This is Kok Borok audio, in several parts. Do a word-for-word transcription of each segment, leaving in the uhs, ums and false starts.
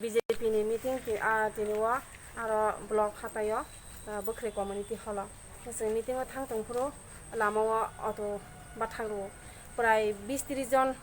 B J P ni meeting ti-, ah, tini o aro block hatai o, ah, Bwkhwrwi community hall o. Chwng meeting o thang tong phuru lama o auto bathang rwo. Prai bis tris jon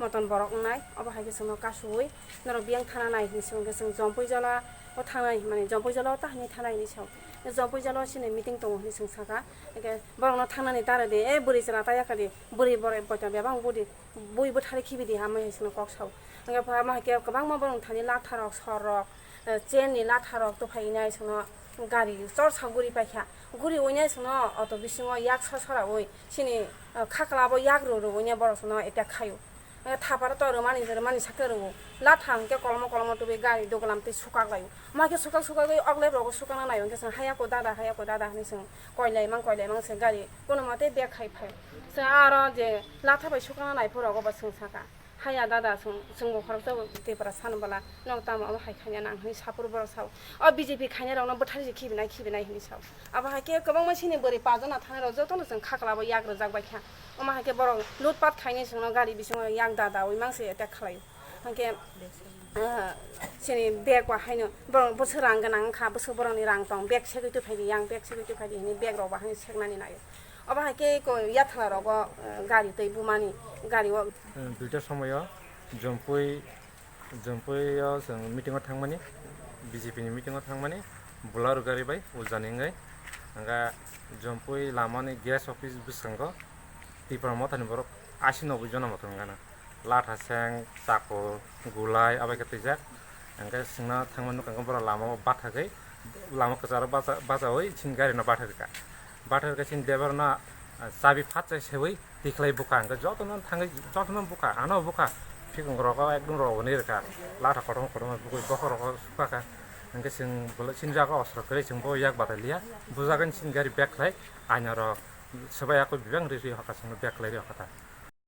moton borok wngnai. Obo hai khe chwngno kasuwi norok biyang thana nai hinwi se hwnkhe chwng Jompui Jola o thangnai, mane Jompui Jola o ta hinwi thanai hinwi sao. Jompui Jola o chini meeting tongo hinwi chwng sakha. Hwnkhe borokno thangnani ta rwdi, "E bwrwi chwla ta yakha di, bwrwi borok boita bebak wngbo di." Bui bwthari khibi di hamwi hai sino kok sao. Hwnkhe pha ma hai khe kwbangma borok thani latha rok, sor rok, eh, chain ni latha rok tufai nai sino gari chorsa guri paikha. Guri oinai sino auto bisingo yak sor sora oi sini, eh, khakla bo yak ro ro oinai borok sino attack khaio. Hwnkhe thaparo to rwmani rwmani sakhe rwo. Latha hwnkhe kolomo kolomo tubui gari dogolam tei sukak laio. Ma khe sukak sukak oi oglep rogo sukakna naio hwnkhe sino haya ko dada, haya ko dada hinwi sino koilai mang koilai mang se gari kono mate bek khai phai. Chwng aro je latha bai sukana nai phuru rogo bo chwng saka, "Haya dada, chwng, chwngbo khoroksa bo Tripura sano bwla, nok tamo omo hai khaina nang," hinwi saphuru borok sao. O B J P khainai rokno bwthari se khibinai, khibinai hinwi sao. Abo hai khe kwbangma sini bwrwi pajana thanai rok jotono chwng khakla bo yak rwjak bai kha. Omo hai khe borok lutpat khainai chwngno gari bisingo yak dada oi mang se attack khlaio. Hwnkhe, ah, chini bag wa haino borok bwswk rang gwnang wngkha, bwswk borokni rang tong, bag segwi tubuphaidi, yang bag segwi tubuphaidi hinwi bag rok bo haino seknani naio. Obo hai khe ko yathla rogo, ah, gari twi bumani gari o. Duita somoyo Jompui, Jompui o chwng meeting o thangmani, B J P ni meeting o thangmani, Bolero gari bai ujani wngwi. Hwnkhe Jompui lamani gas office bwskango Tipra Mothani borok asi noboi jona moto wngana. Latha seng, chakor, gulai, abai khe twijak. Hwnkhe swngna thangma nukha hwnkhe borok lama o bathagwi, lama kwcharo bacha-, bachaui chini gari no bathagwi kha. Bathagwi kha chini driver no, ah, chabi phat chai seui tikhlai bukha. Hwnkhe jotono thangwi jotono bukha, ano bukha. Phikung rogo ekdom rogo ni rwkha. Latha kotorma kotorma bukui bokhorok o sukha kha. Hwnkhe chwng bolai chini jaga ostro kwrwi chwng bo yak batai liya. Bujagani chini gari bag khlai aina rok swbai yakui bebak ri ri hokha chwngno bag khlai ri hokha ta.